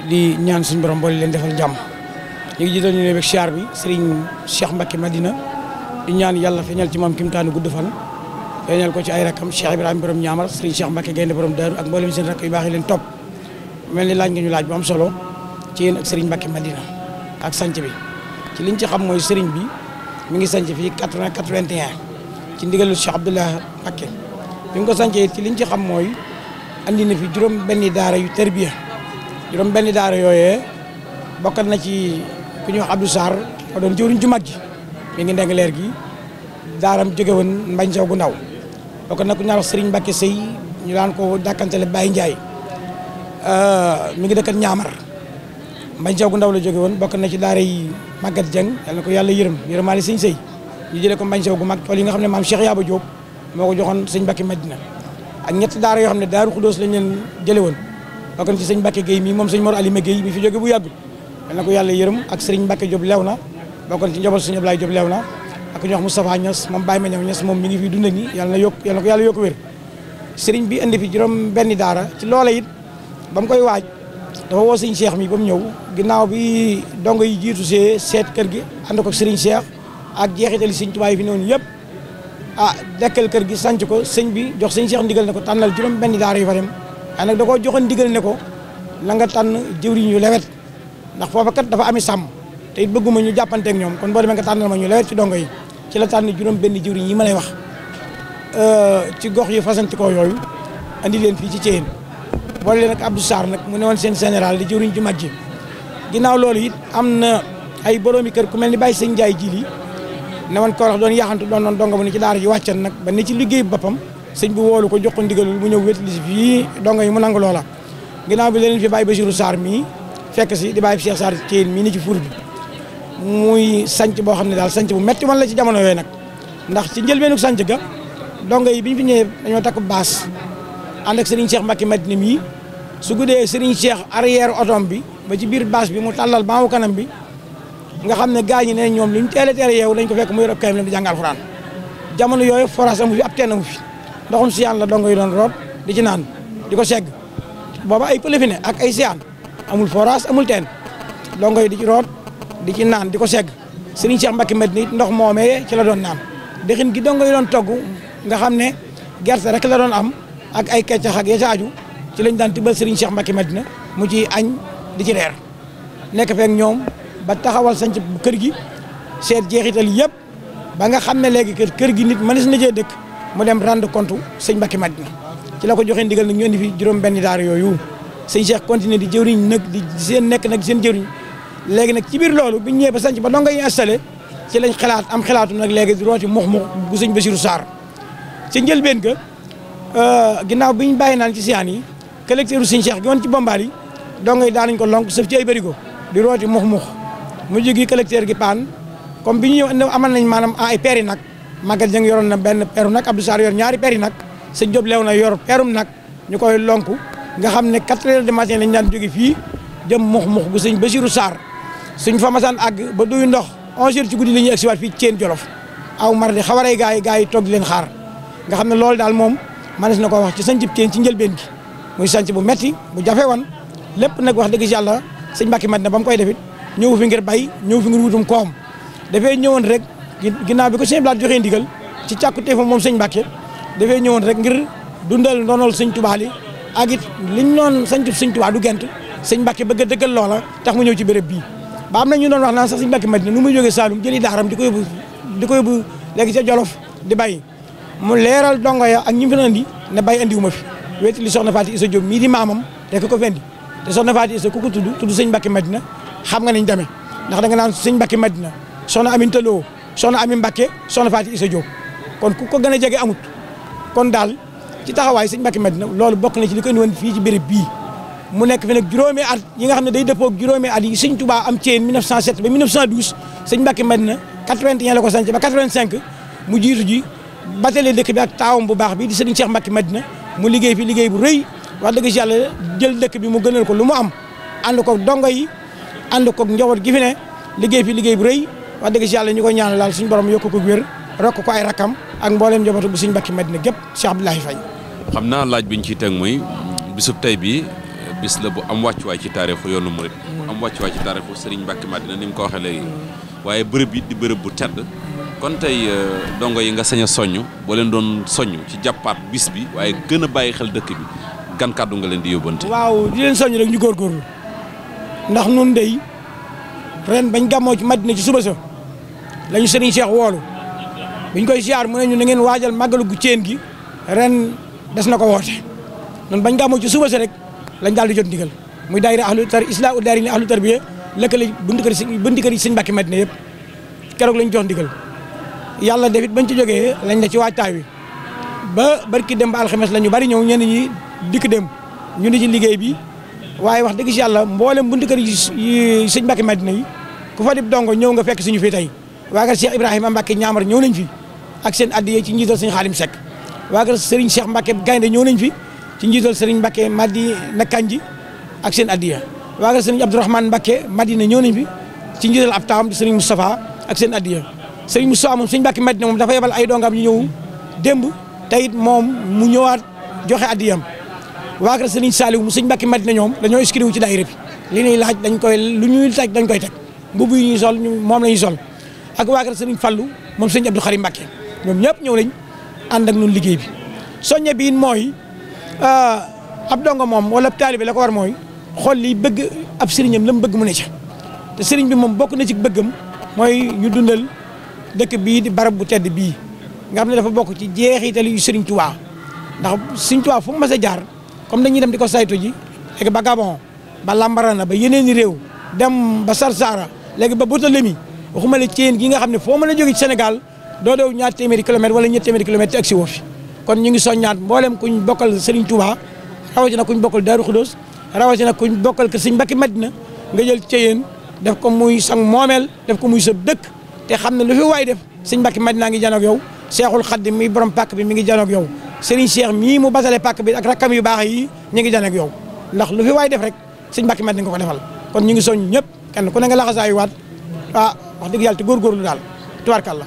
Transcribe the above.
di ñaan suñu borom boole leen defal jàmm ñu ngi jiital ñu ne beeg siyaar bi Serigne Cheikh Mbacke Madina di ñaan yàlla feeñal ci moom kimtaanu gudd fan feeñal ko ci ay rakam Cheikh Ibrahima borom ñaamar Serigne Cheikh Mbacke gaynde borom daaru ak mboolem seen rakk yu baax yi leen topp mel ni laaj nga ñu laaj bu am solo ci yéen ak Serigne Mbacke Madina ak sanc bi ci liñ ci xam mooy Serigne bi mi ngi sanc fii 81 ci ndigalu Cheikh Abdoulaye Mbacke bi mu ko sancee ci liñ ci xam mooy andi na fi juróom benni daara yu tarbiya juróom benni daara yooyee bokkat na ci ku ñuy wax Abdou Sarr moo doon jëwriñ ju mag ji mi ngi ndeng leer gi daaram jóge woon Mbañ Saw gu ndaw bokkat na ku ñuy wax Serigne Mbacke Sey ñu daan ko dàkkantele Baye Ndiaye mi ngi dëkkat ñaamar Mbañ Saw gu ndaw la jóge woon bokk na ci daara yi Maguette Dieng yàlla na ko yàlla yërëmaale sëñ Sey ñu jëlee ko Mbañ Saw gu mag tool yi nga xam ne maam Cheikh Yaba Diop moo ko joxoon sëñ Mbacke Madina ak ñetti daara yoo xam ne Daaru Xudóos lañ leen jële woon bokk na ci sëñ Mbacke Gueye mii moom sëñ Mor Alima Gueye mi fi jóge bu yàggul yàlla na ko yàlla yërëm ak sëriñ Mbacke Diop lew na bokk na ci njaboot sëñ Ablaye Diop lew na ak ñu wax Moustapha Niass moom Baye Maniam Niass moom mi ngi fi dund ni yàlla na ko yàlla yokk wér sëriñ bi indi fi juróom benni daara ci loola it ba mu koy waaj dafa woo sëñ Cheikh mi ba mu ñëw ginnaaw bi dongo yi jiitu see seet kër gi ànd ko sëriñ Cheikh ak jeexitali sëñ Tuubaa yi fi noonu yëpp dekkal kër gi sanc ko sëñ bi jox sëñ Cheikh ndigal ne ko tànnal juróom benni daara yu fa dem waaye nag da koo joxoon ndigal ne ko la nga tànn jëwriñ yu lewet ndax foofa kat dafa ami sàmm te it bëgguma ñu jàppanteeg ñoom kon boo demee nga tànnal ma ñu lewet ci dongo yi ci la tànn juróom benni jëwriñ yi ma lay wax ci gox yu fasantikoo yooyu andi leen fii ci Thièyène boole leen ak Abdou Sarr nag mu ne woon seen général di jëwriñ ju mag ji ginnaaw loolu it am na ay boroomi kër ku mel ni Baye Sëñ Ndiaye jili ne woon korox doon yaxantu doon dongo bu ne ci daara ji wàccan nag ba ne ci liggéey boppam sëñ bi woolu ko jox ko ndigalul mu ñëw wétali si fii dongo yi mu nangu loola ginnaaw bi leen fi Baye Bassirou Sarr mii fekk si di Baye Cheikh Sarr Thièyène mii ni ci fur bi muy sanc boo xam ne daal sanc bu metti woon la ci jamono yooyu nag ndax ci njëlbeenu sanc ga dongo yi bi ñu fi ñëwee dañoo takk baas ànd ak Serigne Cheikh Mbacke Madina mii su guddee Serigne Cheikh arrière otom bi ba ci biir baas bi mu tàllal baawu kanam bi nga xam ne gars ñi ne ñoom lu ñu teel a yeewu dañ ko fekk mu yor ab kayam di jàng alxuraan jamono yooyu forage amu fi ab teen amu fi ndoxum siyaan la dongo yi doon root di ci naan di ko segg booba ay pële fi ne ak ay siyaan amul forage amul teen dongo yi di ci root di ci naan di ko segg Serigne Cheikh Mbacke Madina it ndox moomee ci la doon naan dexin gi dongo yi doon togg nga xam ne gerte rek la doon am ak ay keccax ak ya ca aju ci lañ daan tibbal Serigne Cheikh Mbacke Madina mu ci añ di ci reer nekk feek ñoom ba taxawal sanc kër gi seet jeexital yëpp ba nga xam ne léegi kër gi nit mënees na cee dëkk mu dem rendre compte sëñ Mbacke Madina ci la ko joxee ndigal nag ñu indi fi juróom benni daara yooyu sëñ Cheikh continué di jëwriñ nag di seen nekk nag seen jëwriñ léegi nag ci biir loolu biñ ñëwee ba sanc ba donga yi installé ci lañ xalaatu nag léegi di rooti mux bu sëñ Bassirou Sarr ci njëlbeen ga ginnaaw bi ñu bàyyi naan ci siyaan yi collecteur sëñ Cheikh gi woon ci bombaal yi donga yi daanañ ko lonk sëf ci ay bërigo di rooti mux mu jógi collecteur gi paan comme bi ñu ñëw amal nañ maanaam ay peeri nag Maguette Dieng yoroon na benn peeru nag Abdou Sarr yor ñaari peeri nag sëñ Diop lew na yor peerum nag ñu koy lonku nga xam ne 4 heures de matin lañ daan jóge fii jëm mux bu sëñ Bassirou Sarr suñ fa masaan àgg ba duy ndox 11 heures ci guddi la ñuy egsiwaat fii Thièyène Jolof aw mar di xawaree gaa yi toog di leen xaar nga xam ne loolu daal moom manes na ko wax ci sanc Thièyène ci njëlbeen gi muy sanc bu metti bu jafe woon lépp nag wax dëgg yàlla sëñ Mbacke Madina ba mu koy defit ñëw fi ngir bay ñëw fi ngir wutum koom dafay ñëwoon rek ginnaaw bi ko sëñ Blaat joxee ndigal ci càkkutee fa moom sëñ Mbacke dafay ñëwoon rek ngir dundal ndonol sëñ Touba li ak it liñ noon sañcu sëñ Touba du gent sëñ Mbacke bëgg a dëggal loola tax mu ñëw ci béréb bii ba am na ñu doon wax naan sax sëñ Mbacke Madina nu muy jógee Saalum jëli daaram di ko yóbbu léegi ca Jolof di bay mu leeral dongo ya ak ñi fi andi ne bay andiwuma fi wéeti li soxna Faati Issa Diop mii di maamam rek ko fendi te soxna Faati Issa ku ko tudd sëñ Mbacke Madina xam nga niñ demee ndax da nga naan sëñ Mbacke Madina soxna Aminta Lo soxna Ami Mbacke soxna Faati Issa Diop kon ku ko gën a jege amut kon daal ci taxawaay sëñ Mbacke Madina loolu bokk na ci li ko indi woon fii ci béréb bii mu nekk fi nag juróomi at yi nga xam ne day dëppoo ak juróomi at yi sëñ Touba am Thièyène 1907 ba 1912 sëñ Mbacke Madina 81 la ko sanc ba 85 mu jiitu ji batale dëkk bi ak taawam bu baax bi di sëriñ Cheikh Mbacke Madina mu liggéey fi liggéey bu rëy wax dëgg si yàlla jël dëkk bi mu gënal ko lu mu am ànd koog dongo yi ànd koog njaboot gi fi ne liggéey fi liggéey bu rëy wax dëgg si yàlla ñu koy ñaanal daal suñu borom yokk ko wér rokk ko ay rakam ak mbooleem njabootu bu sëñ Mbacke Madina gépp Cheikh Abdoulaye Faye. xam naa laaj bi ñu ciy teg mooy bisub tey bi bis la bu am wàccuwaay ci taarixu yoonu murit bu am wàccuwaay ci taarixu Serigne Mbacke Madina ni mu ko waxee léegi waaye bërëb yi di bërëb bu tedd kon tey dongo yi nga sañ a soññ boo leen doon soññ ci jàppaat bis bi waaye gën a bàyyi xel dëkk bi gan kàddu nga leen di yóbbante. waaw di leen soññ rek ñu góorgóorlu ndax nun dey ren bañ gàmmoo ci Madina ci suba sa lañu Serigne Cheikh woolu buñ koy siyaar mu ne ñu na ngeen waajal màggalu gu ceen gi ren des na ko woote noonu bañ gàmmoo ci suba sa rek lañ daal di jot ndigal muy daayira ahlu tar islaahu daari ahlu tarbiya lëkkale buntu kër yi sëñ Mbàkke Madina yëpp keroog lañ jox ndigal yàlla defit bañ ci jógee lañ ne ci waajtaay wi ba barki dem ba alxames la ñu bari ñëw ñenn ñi dikk dem ñu ni ci liggéey bi waaye wax dëgg si yàlla mboolem buntu kër yi sëñ Mbàkke Madina yi ku fa dib dongo ñëw nga fekk suñu fii tey waa kër Cheikh Ibrahima Mbacke ñaamar ñëw nañ fi ak seen addiye ci njiital sëñ Xaalim Seck waa kër Serigne Cheikh Mbacke Gaynde ñëw nañ fi ci njiital Serigne Mbacke Madi Nakanji ak seen addiya waa kër Serigne Abdourahmane Mbacke Madina ñëw nañ fi ci njiital ab taawam di Serigne Moustapha ak seen addiya Serigne Moustapha moom sëñ Mbacke Madina moom dafa yebal ay dongam ñu ñëw démb teyit moom mu ñëwaat joxe addiyam waa kër Serigne Saliou mu sëñ Mbacke Madina ñoom dañoo inscrire wu ci daayira bi li ñuy laaj dañ koy lu ñuy teg dañ koy teg mbubb yi ñuy sol moom la ñuy sol ak waa kër Serigne Fallou moom sëñ Abdou Xarim Mbacke ñoom ñëpp ñëw nañ ànd ak ñun liggéey bi soññe bi mooy ab dongo moom wala taalibe la ko war mooy xool li bëgg ab sëriñam la mu bëgg mu ne ca te sëriñ bi moom bokk na ci bëggam mooy ñu dundal dëkk bii di barab bu tedd bii nga xam ne dafa bokk ci jeexital yu Sëriñ Tuubaa ndax Sëriñ Tuubaa fu mu mas a jaar comme dañuy dem di ko saytu ji léegi ba Gabon ba Lambarana ba yeneen i réew dem ba Sarsara léegi ba Boutolemi waxuma la Thiène gi nga xam ne foo mën a jóge ci Sénégal doo dow ñaar téeméeri kilomètres wala ñetti téeméeri kilomètres te agsi woo fi kon ñu ngi soññaat mboolem kuñ bokkal Sëriñ Tuubaa rawatina kuñ bokkal Daaru Xudoos rawatina kuñ bokkal kër Sëriñ Mbàkke Madina nga jël Thiène def ko muy sang moomeel def ko muy sa dëkk te xam ne lu fi waay def Sëriñ Mbàkke Madina ngi janoog yow Seexul Xaddim mi borom pàkk bi mi ngi janoog yow Serigne Cheikh mii mu basale pàkk bi ak rakkam yu baax yi ñu ngi janoog yow ndax lu fi waay def rek Sëriñ Mbàkke Madina nga ko defal kon ñu ngi soñ ñëpp kenn ku ne nga laxasaayu waat wax dëgg yàlla te góorgóorlu daal tubaarkàlla